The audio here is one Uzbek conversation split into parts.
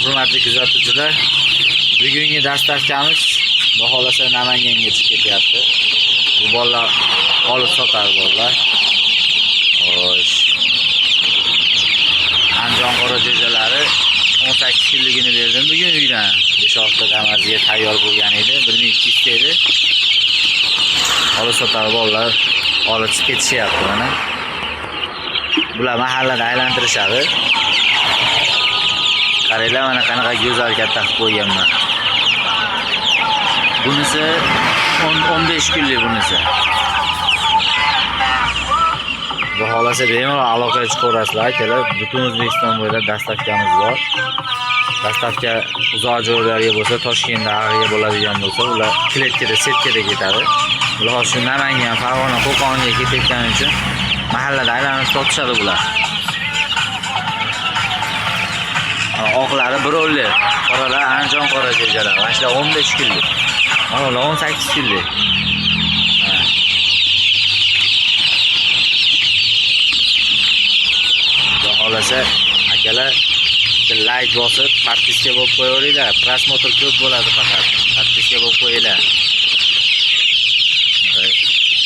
Hurmatli kuzatuvchilar, bugungi dastlabkamiz xudo xohlasa Namanganga chiqib ketyapti. Bu bolalar olib sotar bolalar. Xo'sh. Andijon qora jo'jalari 18 kunligini berdim bugun uydan. 5-6 ta Damasga tayyor bo'lgan edi, 1200 ta edi. Olib sotar bolalar olib chiqib ketishyapti mana. Bular mahallada aylantirishadi. Qaranglar, mana qanaqa go'zal katta qilib qo'yganman. Bunisi 10-15 kunlik bunisi. Bu xolasa bemalol aloqaga chiqaverasizlar akalar. Butun O'zbekiston bo'ylab dastavkamiz bor. Dastavka uzoq joylarga bo'lsa, Toshkentda ag'iga bo'ladigan bo'lsa, ular kletkada, setkada ketadi. Bular hozir shu Namangan, Farg'ona, Qo'qonga ketayotgani uchun mahallada aylanib sotishadi bular. Oqlari birovli, qoralar Andijon qora jo'jalar. Mana shular 15 kunlik. Mana ular 18 kunlik. Ha. Xudo xohlasa akalar bitta like bosib, podpiska bo'lib qo'yaveringlar. Просмотр ko'p bo'ladi faqat. Podpiska bo'lib qo'yinglar.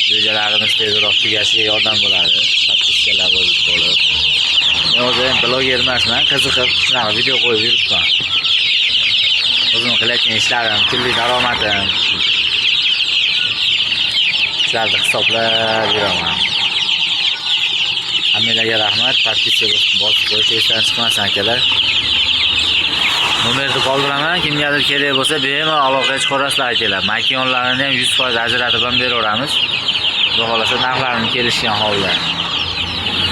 Jo'jalarimiz tezroq tugashiga yordam bo'ladi. Podpiskalar bo'lib. Men o'zim bloger emasman, qiziqib shunaqa video qo'yib yuribman. O'zim qilayotgan ishlarim, kunlik daromadim. Shularni hisoblab yuraman. Hammanglarga rahmat. Podpiska bosib qo'yish esdan chiqmasin akalar. Nomerni qoldiraman. Kimgadir kerak bo'lsa, bemalol aloqaga chiqaverasizlar akalar. Makiyonlarini ham 100% ajratib ham beraveramiz. Xudo xohlasa narxlarini kelishgan holda.